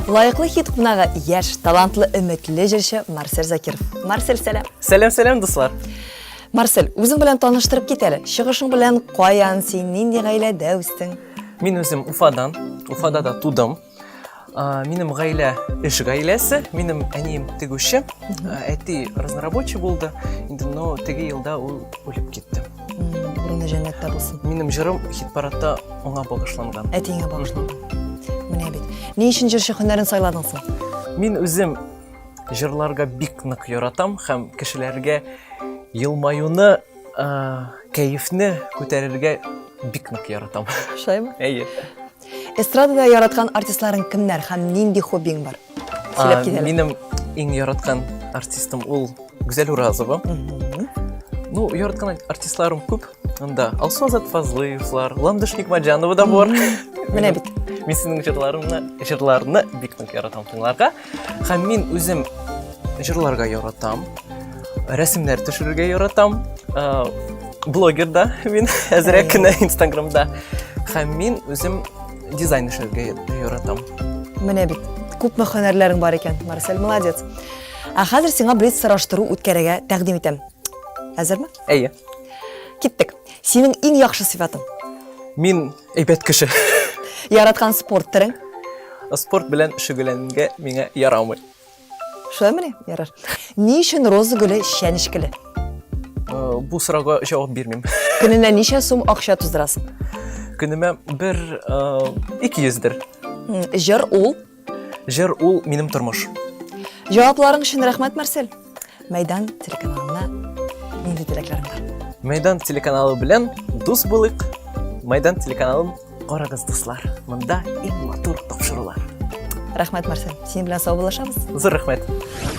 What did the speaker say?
Лаеклы хит кунагы яшь, талантлы, өметле җырчы Марсель Закиров. Марсель, сәлам. Сәлам, сәлам, дуслар. Марсель, үзең белән таныштырып кит әле. Чыгышың белән каян син, нинди гаиләдә үстең? Мин үзем Уфадан, Уфада да тудым. Минем гаилә эш гаиләсе, минем әнием тегүче, әти разнорабочий булды. Инде но теге елда ул үлеп китте. Урыны җәннәттә булсын. Минем җырым хит-парадта аңа багышланган. Әтиеңә багышланган. Менә бит. Ни өчен җырчы һөнәрен сайладың соң? Мин үзем җырларга бик нык яратам һәм кешеләргә елмаюны, кәефне күтәрергә бик нык яратам. Шулаймы? Әйе. Эстрадада яраткан артистларың кемнәр һәм нинди хоббиң бар? Сөйләп кит әле. Минем иң яраткан артистым ул Гүзәл Уразова. Ну, яраткан артистларым күп. Анда Алсу Азат Фазлыевлар, Ландыш Нигмаҗанова да бар. Менә бит. Мин сезнең җырларымны, җырларны бик нык яратам тыңларга. Һәм мин үзем җырларга яратам. Рәсемнәр төшерергә яратам. Блогер да мин әзрәк кенә Инстаграмда. Һәм мин үзем дизайн эшләргә яратам. Менә бит, күпме һөнәрләрең бар икән, Марсель, молодец. Ә хәзер сиңа блиц сораштыру үткәрергә тәкъдим итәм. Әзерме? Әйе. Киттек. Синең иң яхшы сыйфатың? Мин әйбәт кеше. Яраткан спорт төрең? Спорт белән шөгыльләнергә миңа ярамый. Шулаймыни? Ярар. Ни өчен роза гөле чәнечкеле? Э, бу сорауга җавап бирмим. Көненә ничә сум акча туздырасың? Көнемә бер 200дер. Э, җыр ул? Җыр ул минем тормыш. Җавапларың өчен рәхмәт, Марсель. Мәйдан телеканалына нинди теләкләрең бар? Мәйдан телеканалы белән дус булыйк. Мәйдан телеканалын карагыз, дуслар. Монда иң матур тапшырулар. Рәхмәт, Марсель. Синең белән саубуллашабыз. Зур рәхмәт.